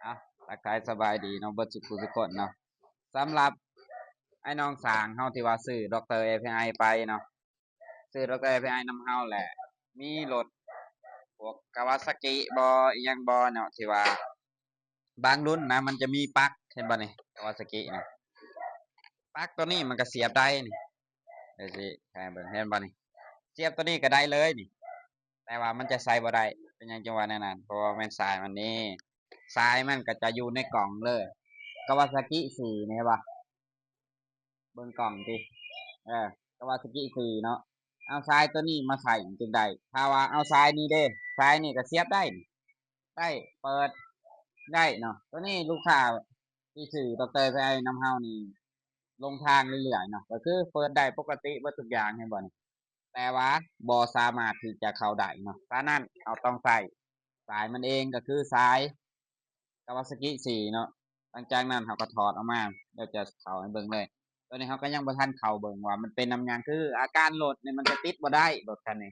ອ່ະ ທັກທາຍສະບາຍດີເນາະ ເບິດສຸກຜູ້ສຸກຄົນເນາະ. ສຳລັບອ້າຍນ້ອງຊ່າງເຮົາທີ່ວ່າຊື້ດັອກເຕີເອພີໄອໄປເນາະ, ຊື້ດັອກເຕີເອພີໄອນຳເຮົາແຫຼະ ມີລົດພວກກາວາຊາກິບໍ ອີ່ຫຍັງບໍເນາະ ທີ່ວ່າບາງລຸ້ນນະ ມັນຈະມີປັກ ເຫັນບໍ່ນີ້ ກາວາຊາກິນະ. ປັກໂຕນີ້ມັນກໍສຽບໄດ້ນີ້ ດຽວຊິໃຫ້ເບິ່ງ ເຫັນບໍ່ນີ້ ສຽບໂຕນີ້ກໍໄດ້ເລີຍນີ້. ແຕ່ວ່າມັນຈະໃສ່ບໍ່ໄດ້. ເປັນຫຍັງຈຶ່ງວ່າແນວນັ້ນ? ເພາະວ່າແມ່ນສາຍມັນນີ້ ສາຍມັນກໍຈະຢູ່ໃນກ່ອງເລີຍ. ກາວາຊາກິສີ່ນີ້ ເຫັນບໍ່? ເບິ່ງກ່ອງຕິ ເອີ ກາວາຊາກິສີ່ເນາະ. ເອົາສາຍໂຕນີ້ມາໃສ່ຈຶ່ງໄດ້. ຖ້າວ່າເອົາສາຍນີ້ເດ້ ສາຍນີ້ກໍສຽບໄດ້ ໄດ້ ເປີດໄດ້ເນາະ. ໂຕນີ້ລູກຄ້າທີ່ຊື້ດັອກເຕີເອພີໄອນຳເຮົານີ້ ລົງທາງເລື້ອຍໆເນາະ ກໍຄືເປີດໄດ້ປົກກະຕິເບິດທຸກຢ່າງ ເຫັນບໍ່ນີ້? ແຕ່ວ່າບໍ່ສາມາດທີ່ຈະເຂົ້າໄດ້ເນາະ. ສະນັ້ນເຮົາຕ້ອງໃຊ້ສາຍມັນເອງ ກໍຄືສາຍກາວາຊາກິສີ່ເນາະ. ຫຼັງຈາກນັ້ນເຮົາກໍຖອດອອກມາ ດຽວຈະເຂົ້າໃຫ້ເບິ່ງເລີຍ. ໂຕນີ້ເຮົາກໍຍັງບໍ່ທັນເຂົ້າເບິ່ງວ່າມັນເປັນນຳຫຍັງ ຄືອາການລົດນີ້ມັນຈະຕິດບໍ່ໄດ້ ລົດຄັນນີ້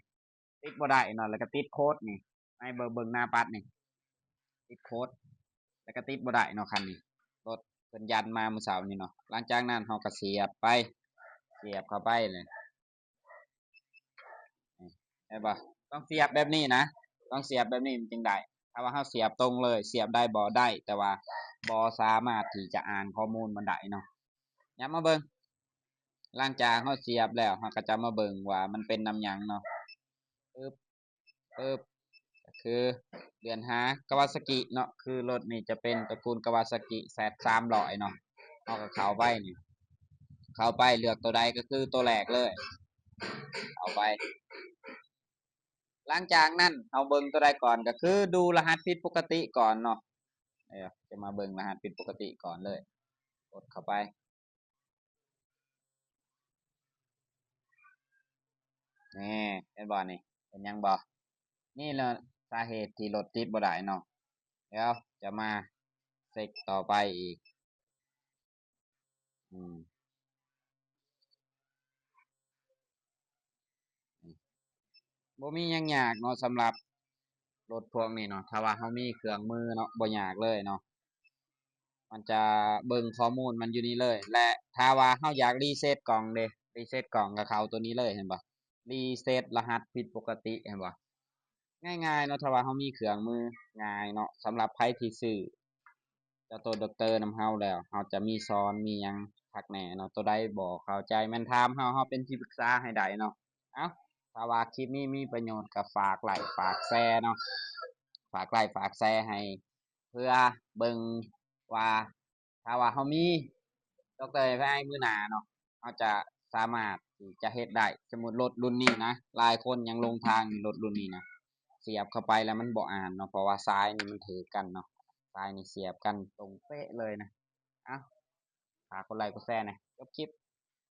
ຕິດບໍ່ໄດ້ເນາະ. ແລ້ວກໍຕິດໂຄດນີ້ ໃຫ້ເບິ່ງ ເບິ່ງໜ້າປັດນີ້ ຕິດໂຄດ ແລ້ວກໍຕິດບໍ່ໄດ້ເນາະ ຄັນນີ້. ລົດເພິ່ນຢັນມາມື້ເຊົ້ານີ້ເນາະ. ຫຼັງຈາກນັ້ນເຮົາກໍສຽບໄປ ສຽບເຂົ້າໄປເລີຍ. ເຫັນບໍ່? ຕ້ອງສຽບແບບນີ້ນະ ຕ້ອງສຽບແບບນີ້ມັນຈຶ່ງໄດ້. ຖ້າວ່າເຮົາສຽບຕົງເລີຍ ສຽບໄດ້ບໍ່? ໄດ້ ແຕ່ວ່າບໍ່ສາມາດທີ່ຈະອ່ານຂໍ້ມູນມັນໄດ້ເນາະ. ຫຍັບມາເບິ່ງ ຫຼັງຈາກເຮົາສຽບແລ້ວ ເຮົາກໍຈະມາເບິ່ງວ່າມັນເປັນນຳຫຍັງເນາະ. ປຶບ ປຶບ ກໍຄືເລື່ອນຫາກາວາຊາກິເນາະ. ຄືລົດນີ້ຈະເປັນຕະກູນກາວາຊາກິແຊັດສາມຮ້ອຍເນາະ. ເຮົາກໍເຂົ້າໄປນີ້ ເຂົ້າໄປເລືອກໂຕໃດກໍຄືໂຕແລກເລີຍ ເຂົ້າໄປ. ຫຼັງຈາກນັ້ນເຮົາເບິ່ງໂຕໃດກ່ອນ ກໍຄືດູລະຫັດຜິດປົກກະຕິກ່ອນເນາະ. ເອີ ຈະມາເບິ່ງລະຫັດຜິດປົກກະຕິກ່ອນເລີຍ ກົດເຂົ້າໄປ. ນີ້ ເຫັນບໍ່ນີ້? ເຫັນຫຍັງບໍ່? ນີ້ແຫຼະສາເຫດທີ່ລົດຕິດບໍ່ໄດ້ເນາະ. ດຽວຈະມາເຊັກຕໍ່ໄປອີກ. ອືມ ບໍ່ມີຫຍັງຍາກເນາະ ສຳລັບລົດພວກນີ້ເນາະ. ຖ້າວ່າເຮົາມີເຄື່ອງມືເນາະ ບໍ່ຍາກເລີຍເນາະ. ມັນຈະເບິ່ງຂໍ້ມູນມັນຢູ່ນີ້ເລີຍ ແລະ ຖ້າວ່າເຮົາຢາກຣີເຊັດກ່ອງເດ ຣີເຊັດກ່ອງກໍເຂົ້າໂຕນີ້ເລີຍ ເຫັນບໍ່? ຣີເຊັດລະຫັດຜິດປົກກະຕິ ເຫັນບໍ່? ງ່າຍໆເນາະ ຖ້າວ່າເຮົາມີເຄື່ອງມື ງ່າຍເນາະ. ສຳລັບໃຜທີ່ຊື້ເຈົ້າໂຕດັອກເຕີນຳເຮົາແລ້ວ ເຮົາຈະມີສອນມີຫຍັງຄັກແນ່ເນາະ. ໂຕໃດບໍ່ເຂົ້າໃຈແມ່ນຖາມເຮົາ ເຮົາເປັນທີ່ປຶກສາໃຫ້ໄດ້ເນາະ. ເອົ້າ ຖ້າວ່າຄລິບນີ້ມີປະໂຫຍດກໍຝາກໄລ້ຝາກແຊເນາະ ຝາກໄລ້ຝາກແຊໃຫ້ ເພື່ອເບິ່ງວ່າ ຖ້າວ່າເຮົາມີດັອກເຕີເອພີໄອມື້ໜ້າເນາະ ເຮົາຈະສາມາດທີ່ຈະເຮັດໄດ້. ສົມມຸດລົດລຸ້ນນີ້ນະ ຫຼາຍຄົນຍັງລົງທາງຢູ່ ລົດລຸ້ນນີ້ນະ ສຽບເຂົ້າໄປແລ້ວມັນບໍ່ອ່ານເນາະ ເພາະວ່າສາຍນີ້ມັນຖືກກັນເນາະ ສາຍນີ້ສຽບກັນຕົງເປະເລີຍນະ. ເອົ້າ ຝາກກົດໄລ້ກົດແຊແດ່ ຈົບຄລິບ.